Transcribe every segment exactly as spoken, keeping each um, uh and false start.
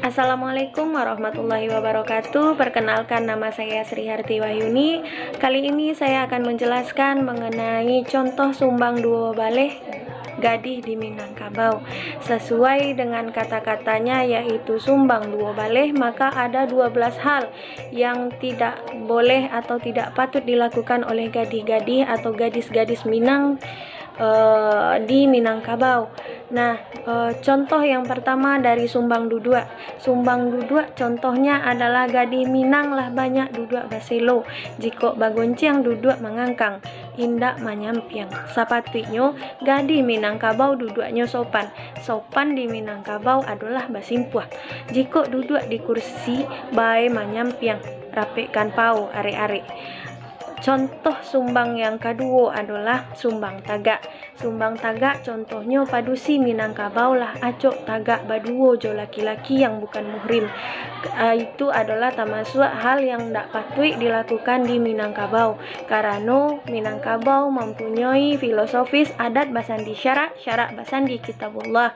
Assalamualaikum warahmatullahi wabarakatuh. Perkenalkan, nama saya Sri Harti Wahyuni. Kali ini saya akan menjelaskan mengenai contoh sumbang duo baleh gadih di Minangkabau. Sesuai dengan kata-katanya, yaitu sumbang duo baleh, maka ada dua belas hal yang tidak boleh atau tidak patut dilakukan oleh gadih-gadih atau gadis-gadis Minang, eh, di Minangkabau. Nah, eh, contoh yang pertama dari sumbang duduak. Sumbang duduak contohnya adalah gadih Minang lah banyak duduak baselo, jikok bagonciang duduak mangangkang, indak manyampiang. Sapatuiknyo gadih Minangkabau duduaknyo sopan. Sopan di Minangkabau adolah basimpuah. Jikok duduak di kursi, bae manyampiang, rapekkan pao arek-arek. Contoh sumbang yang kaduo adolah sumbang tagak. Sumbang tagak contohnyo padusi Minangkabau lah acok tagak baduo jo laki-laki yang bukan muhrim. Ah, itu adolah tamasuak hal yang ndak patuik dilakukan di Minangkabau, karano Minangkabau mampunyoi filosofis adat basandi syarak, syarak basandi kitabullah.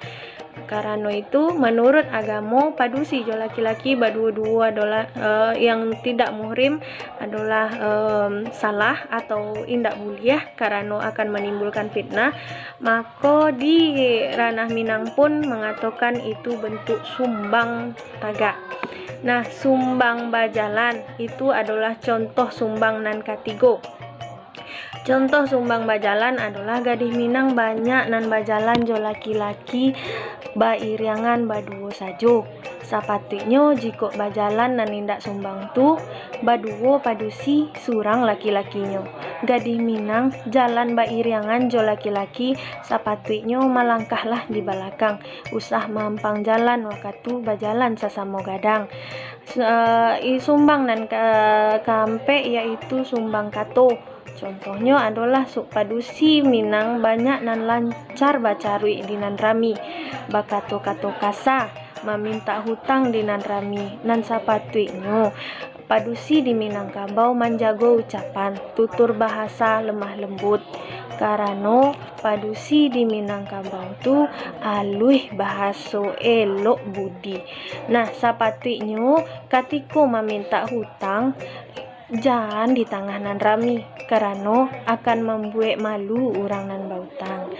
Karano itu, manuruik agamo, padusi jo laki-laki baduo-duo adolah, eh, yang tidak muhrim adolah, em, salah atau indak buliah, karano akan manimbulkan fitnah. Mako, di ranah Minang pun mangatokan itu bentuk sumbang tagak. Nah, sumbang bajalan itu adolah contoh sumbang nan katigo. Contoh sumbang bajalan adolah gadih Minang banyak nan bajalan jo laki-laki bairiangan baduo sajo. Sapatuiknyo jikok bajalan nan indak sumbang tu, baduo padusi, surang laki-lakinyo. Gadih Minang jalan bairiangan jo laki-laki, sapatuiknyo malangkahlah di balakang, usah maampang jalan wakatu bajalan sasamo gadang. Su-, eh, i-, sumbang nan ka-, kaampek, yaitu sumbang kato. Contohnyo adolah su-, padusi Minang banyak nan lancar bacaruik di nan rami, bakato-kato kasa, mamintak hutang di nan rami. Nan sapatuiknyo, padusi di Minangkabau manjago ucapan, tutur bahasa lemah lembut, karano padusi di Minangkabau tu aluih bahaso, elok budi. Nah, sapatuiknyo katiko mamintak hutang, jan di tangah nan rami, karano akan mambuek malu urang nan bautang.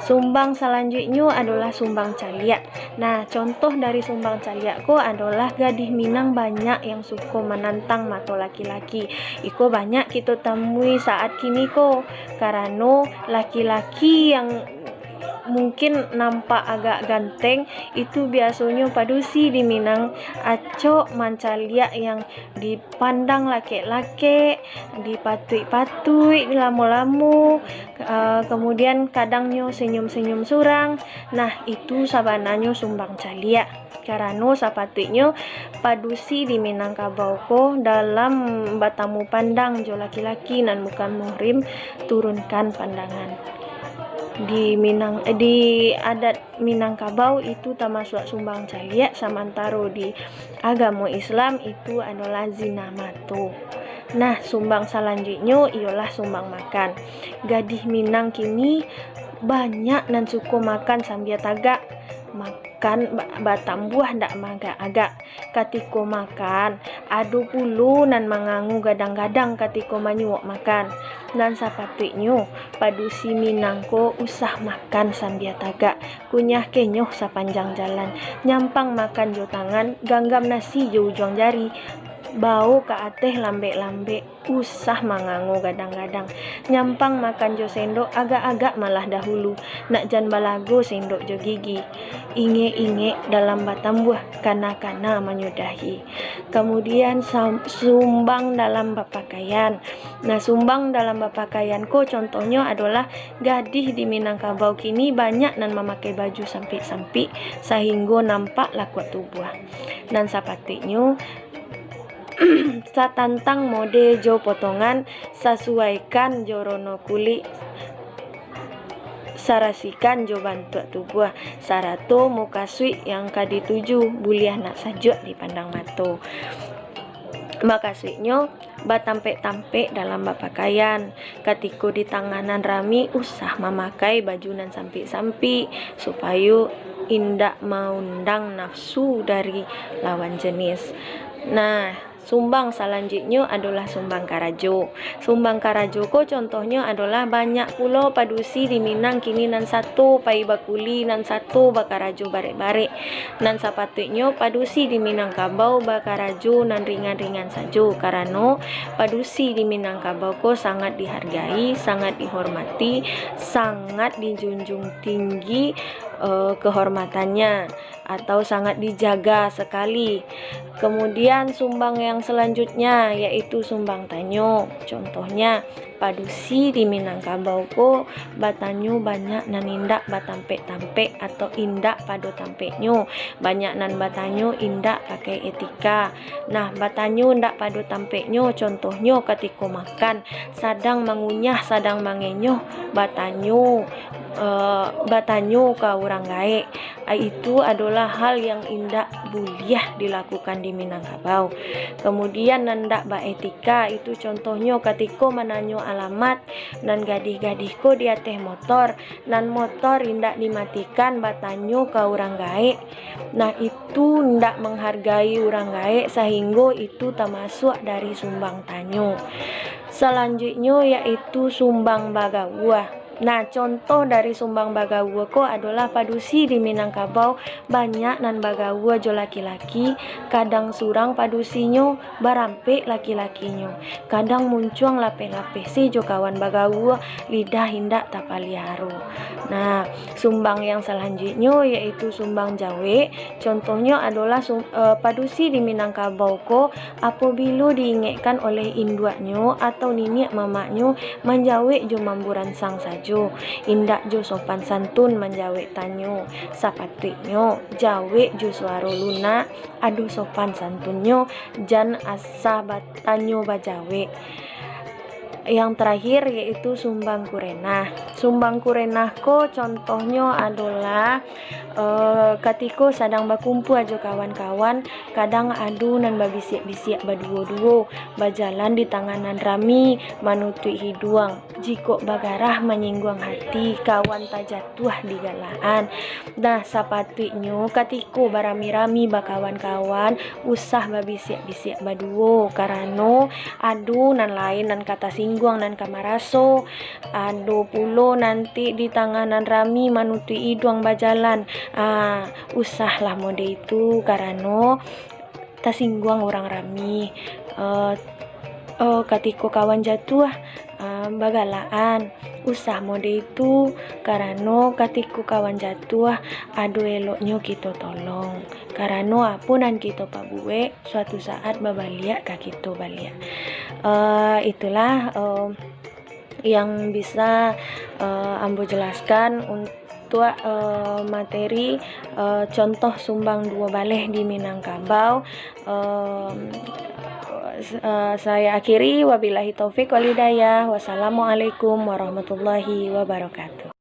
Sumbang salanjuiknyo adolah sumbang caliak. Nah, contoh dari sumbang caliak ko adolah gadih Minang banyak yang suko manantang mato laki-laki. Iko banyak kito tamui saat kini ko, karano laki-laki yang mungkin nampak agak ganteng, itu biasonyo padusi di Minang acok mancaliak yang dipandang lakek-lakek, dipatuik-patuik lamo-lamo, eh, kemudian kadangnyo senyum-senyum surang. Nah, itu sabananyo sumbang caliak. Karano sapatuiknyo padusi di Minangkabau ko dalam batamu pandang jo laki-laki nan bukan muhrim, turunkan pandangan. Di Minang, eh, di adat Minangkabau itu tamasuak sumbang caliak, samantaro di agamo Islam itu adolah zina mato. Nah, sumbang salanjuiknyo iyolah sumbang makan. Gadih Minang kini banyak nan suko makan sambia tagak. Makan ba-, batambuah ndak maagak-agak. Katiko makan, ado pulo nan mangango gadang-gadang katiko manyuok makan. Nan sapatuiknyo, padusi Minang ko usah makan sambia tagak, kunyah kenyoh sapanjang jalan, nyampang makan jo tangan, ganggam nasi jo ujuang jari, bao ka ateh lambek-lambek, usah mangango gadang-gadang, nyampang makan jo sendok, agak-agak malah dahulu, nak jan balago sendok jo gigi. Ingek-ingek dalam batambuah, kana-kana manyudahi. Kamudian, sam-, sumbang dalam bapakaian. Nah, sumbang dalam bapakaian ko contohnyo adolah gadih di Minangkabau kini banyak nan mamakai baju sampik-sampik, sahinggo nampak lakuak tubuah. Nan sapatuiknyo, satantang mode jo potongan, sasuaikan jo rono kulik, sarasikan jo bantuak tubuah, sarato mukasuik yang ka dituju, buliah nak sajuak dipandang mato. Makasuiknyo, batampek-tampek dalam bapakaian. Katiko di tangah nan rami, usah mamakai baju nan sampik-sampik, supayo indak maundang nafsu dari lawan jenis. Nah, sumbang salanjuiknyo adolah sumbang karajo. Sumbang karajo ko contohnyo adolah banyak pulo padusi di Minang kini nan sato pai bakuli, nan sato bakarajo barek-barek. Nan sapatuiknyo padusi di Minangkabau bakarajo nan ringan-ringan sajo, karano padusi di Minangkabau ko sangat dihargai, sangat dihormati, sangat dijunjung tinggi, eh, kehormatannya atau sangat dijaga sekali. Kemudian sumbang yang selanjutnya yaitu sumbang tanyo. Contohnya, padusi di Minangkabau ko batanyo banyak nan indak batampek-tampek atau indak pado tampeknyo. Banyak nan batanyo indak pakai etika. Nah, batanyo indak pado tampeknyo, contohnyo katiko makan, sadang mangunyah, sadang mangenyuh, batanyo, eh, batanyo ka urang gaek. Ah, itu adolah hal yang indak buliah dilakukan di Minangkabau. Kemudian, nan indak baetika, itu contohnyo katiko mananyo alamat, nan gadih-gadih ko di ateh motor, nan motor indak dimatikan, batanyo ka urang gaek. Nah, itu indak manghargai urang gaek, sahinggo itu tamasuak dari sumbang tanyo. Salanjuiknyo yaitu sumbang bagaua. Nah, contoh dari sumbang bagaua ko adolah padusi di Minangkabau banyak nan bagaua jo laki-laki, kadang surang padusinyo, barampek laki-lakinyo, kadang muncuang lapeh-lapeh se jo kawan bagaua, lidah indak tapaliharo. Nah, sumbang yang salanjuiknyo yaitu sumbang jawek. Contohnyo adolah sum-, eh, padusi di Minangkabau ko apobilo diingekkan oleh induaknyo atau niniak mamaknyo manjawek jo mambu ransang sajo, indak jo sopan santun manjawek tanyo. Sapatuiknyo jawek jo suaro lunak, ado sopan santunnyo, jan asa batanyo bajawek. Yang terakhir yaitu sumbang kurenah. Sumbang kurenah ko contohnyo adolah, eh, katiko sadang bakumpua jo kawan-kawan, kadang ado nan babisiak-bisiak baduo-duo, bajalan di tangah nan rami, manutuik hiduang. Jikok bagarah manyingguang hati, kawan tajatuah digalakan. Nah, sapatuiknyo katiko barami-rami bakawan-kawan, usah babisiak-bisiak baduo, karano ado nan lain nan ka tasingguang, nan ka maraso. Ado pulo nanti di tangah nan rami manutuik iduang bajalan. Ah, usahlah mode itu, karano tasingguang urang rami. Eh, eh, katiko kawan jatuah, eh, bagalakan. Usah mode itu, karano katiko kawan jatuah, ado eloknyo kito tolong. Karano apo nan kito pabuek, suatu saat babaliak ka kito baliak. Eh, itulah, eh, yang bisa, eh, ambo jelaskan untuak, eh, materi, eh, contoh sumbang duo baleh di Minangkabau. Em, s-, eh, saya akhiri, wabillahi taufik wal hidayah. Wassalamualaikum warahmatullahi wabarakatuh.